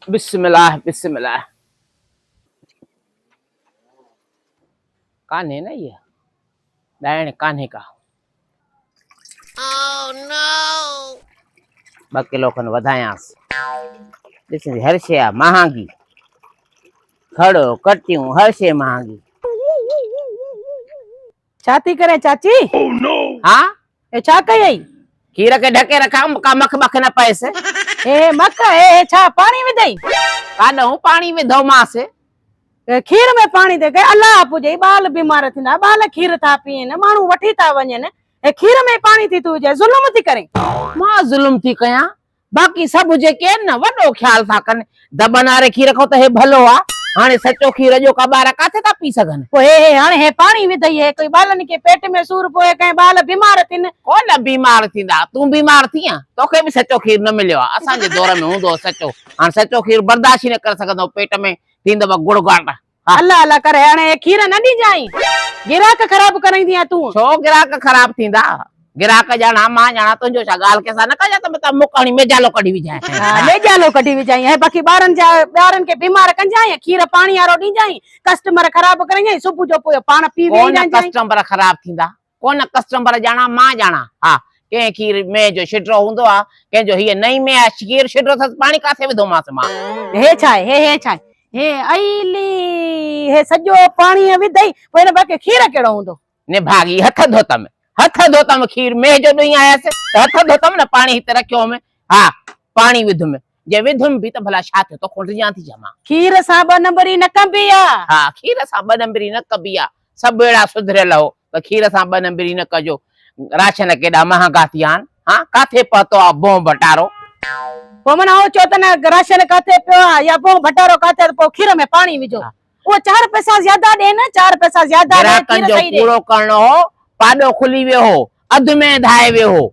بسم الله بسم الله ڪانهي نه هيء ڏائڻ ڪانهي ڪا. ٻه ڪلو کن وڌايانس. ڏس هر شيء آ مهانگي. کڙ ڪٽيون هر شيء مهانگي. ڇا ٿي ڪرين چاچي؟ ها؟ هي ڇا ڪيئي؟ کير کي ڍڪي رکان ڪا مک ٻک نه پئيس. هي مک هي هي ڇا پاڻي وڌئي؟ ڪاڏهون پاڻي وڌومانس. کير ۾ پاڻي ٿي ڪئي الله پڄئي ٻال بيمار ٿيندا ٻال کير ٿا پيئن ماڻهو وٺي ٿا وڃن هي کير ۾ پاڻي ٿي تون وجهين ظلم ٿي ڪرين. مان ظلم ٿي ڪيان باقي سڀ جيڪي آهن نه وڏو خيال ٿا ڪن دٻن واري کير کان ته هي ڀلو آ هاڻي سچو کير اڄوڪا ٻار ڪاٿي ٿا پي سگهن. پوء هي هي هاڻي هي پاڻي وڌئي هي ڪوئي ٻالن کي پيٽ ۾ سور پوي ڪنهن ٻال بيمار ٿين. ڪونه بيمار ٿيندا تون بيمار ٿينء توکي به سچو کير نه مليو آ اسان جي دور ۾ هوندو هو سچو هاڻي سچو کير برداشت ئي نه ڪري سگهندو پيٽ ۾ ٿيندو گڙگاٽ. ها. الله الله ڪري هاڻي هي کير نه ڏينجانء. گراهڪ خراب ڪرائيندينء تون. ڇو گراهڪ خراب ٿيندا؟ گراهڪ ڄاڻان مان ڄاڻان تنهنجو ڇا ڳالهه ڪنهن سان نه ڪجان ته متان مڪ هڻي ميجالو ڪڍي وجهانء. ها ميجالو ڪڍي وجهانء هي باقي ٻارن جا ٻارن کي بيمار ڪنجانء کير پاڻي وارو ڏينجانء ڪسٽمر خراب ڪرائينجانء صبح جو پوء پاڻ پي ويهي ڪونه رهجانء. ڪسٽمر خراب ٿيندا ڪونه ڪسٽمر ڄاڻان مان ڄاڻان ها ڪنهن کير مينهن جو شڊرو هوندو آ ڪنهن جو هيء نئين مينهن آ کير شڊرو اٿس پاڻي ڪاٿي وڌومانس مان. هي ڇا آهي هي هي ڇا آهي هي ائلي هي سڄو پاڻي وڌئي پوء هن باقي کير ڪهڙو هوندو. نڀاڳي هٿ ڌوتم هٿ ڌوتم کير مينهن جو ڏوئي آيس ته هٿ ڌوتم نه پاڻي هت رکيو هوم ها پاڻي وڌم جي وڌم به ته ڀلا ڇا ٿيو توکان ڊڄان ٿي ڇا مان. کير سان ٻه نمبري نه ڪبي آ. ها کير سان ٻه نمبري نه ڪبي آ سڀ اهڙا سڌريل هو ته کير سان ٻه نمبري نه ڪجو. راشن ڪيڏا مهانگا ٿي ويا آهن. ها ڪاٿي پهتو آ بونهه ڀٽارو. پوء معنيٰ اهو چئو ته نه راشن ڪاٿي پيو آ يا بونهه ڀٽارو ڪاٿي آ ته پوء کير ۾ پاڻي وجهو. اهو چار پئسا زياده ڏي نه چار پئسا زياده ڏي گراهڪن کير جو صحيح ڏي. پورو ڪرڻو هو، پاڏو کلي ويو هو، اڌ ۾ ڌائي ويو هو.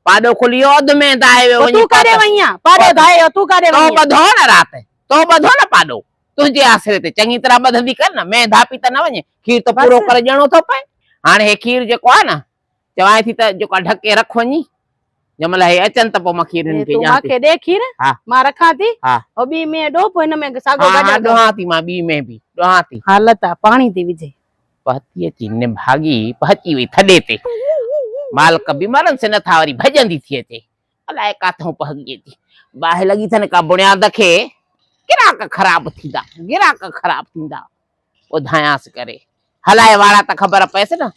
پاڏو کلي ويو اڌ ۾ ڌائي ويو پوء وڃي تون ڪاڏي پاتس. وئين آ؟ پاڏو ڌائي ويو تون ڪاڏي تو وئين آ؟ ٻڌو هو نه رات، تو ٻڌو نه پاڏو. تنهنجي آسري تي چڱي طرح ٻڌندي ڪر نه، مينهن ڌاپي ته نه وڃي، کير ته پورو ڪري ڏيڻو ٿو پئي. هاڻي هي کير جيڪو آهي نه، چوانء ٿي ته جيڪو آهي ڍڪي رک وڃي، جنهن مهل هي اچن ته پوء مان کير هنن کي تون ڏيان مان ٿي. کي ڏي کير، ها. مان رکان ٿي، ها. او ٻي مينهن ڏو، پوء هن ۾ ساڳو ها، ها، گڏ ڏوهان ٿي مان ٻي مينهن به، ڏوهان ٿي. حالت آ، پاڻي ٿي وجهي. پهتي اچي نڀاڳي، پهچي وئي ٿڏي تي. مالڪ به مرنس نٿا، وري ڀڄندي ٿي اچي. الائي ڪاٿئون پهڳجي ٿي. باهه لڳي اٿن ڪا بڻياد کي. گراڪ خراب ٿيندا، گراڪ خراب ٿيندا. ٻڌايانس ڪري. هلائي واڙا ته خبر پئيس نه.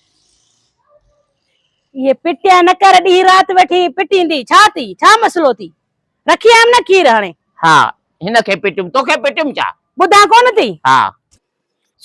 اهي پٽيا نه ڪر، ڏينهن رات ويٺي پٽيندي. ڇا ٿي؟ ڇا مسئلو ٿي؟ رکي آيم نه کير هاڻي. ها، هن کي پٽيم، توکي پٽيم ڇا؟ ٻڌان ڪونه ٿي. ها.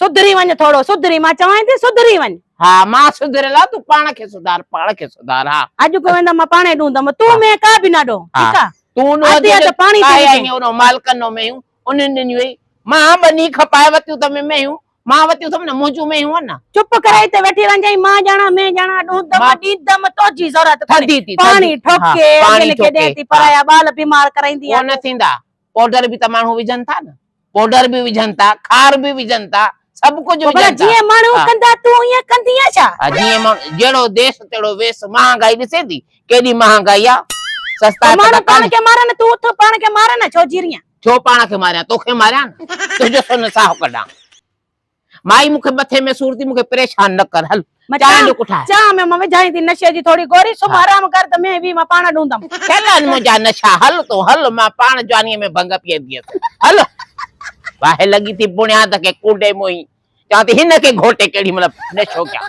سڌري وڃ ٿورو، سڌري، مان چوانء ٿي سڌري وڃ. ها مان سڌريل آهيان، تون پاڻ کي سڌار، پاڻ کي سڌار، ها. اڄ ڪو ويندم مان پاڻهي ڏوندم، تون مينهن ڪا به نه ڏو، ٺيڪ آ. تون ڏو اڌ اڌ پاڻي ٿي ڪاهي وجهين. آئين انهن مالڪن نو مينهيون، انهن ڏنيون هئي، مان ٻني کپائي ورتيون اٿم مينهيون، مان ورتيون اٿم نه، منهنجون مينهيون آهن نه. چپ ڪري اتي ويٺي رهجانء، مان ڄاڻان مينهن ڄاڻان، ڏوندم ڏيندم تنهنجي ضرورت ڪونهي. ٿڌي ٿي، پاڻي ٿڌي، ها، ٺوڪي پاڻي اڳين کي ڏين ٺوڪي، ٿي، ها. پرايا ٻال بيمار ڪرائيندي آهين ڪونه تون. ٿيندا، پوڊر به ته ماڻهو وجهن ٿا نه. پوڊر به وجهن ٿا، کار به وجهن ٿا، سڀ ڪجهه پوء ڀلا وجهن ٿا. جيئن ماڻهو ها. ڪندا تون ائين ڪندينء ڇا؟ ها جيئن ماڻهو جهڙو ديس تهڙو ويس، مهانگائي ڏسين ٿي ڪيڏي مهانگائي آ، پوء سستائپ ماڻهو ته پاڻ ڪانهي. کي مارن تون اٿ پاڻ کي مار نه ڇو جيرينء؟ ڇو پاڻ کي ماريان، توکي ماريان نه، تنهنجو سن ساهه ڪڍان. مائي مون کي مٿي ۾ سور ٿي، مون کي پريشان نه ڪر، هل چانهه جو ڪٺاء. چانهه ۾ مان وجهائين ٿي نشي جي ٿوري گوري، سڀ حرام ڪر ته مينهن ويهه مان پاڻ ڏوندم. ٿيل آهن منهنجا نشا، هل تون هل، مان پاڻ جوانيء ۾ ڀنگ پيئندي هيس، هل. باهه لڳي ٿي بڻياد کي ڪونڊي موهي، چوان ٿي هن کي گهوٽي ڪهڙي مهل نشو ڪيان.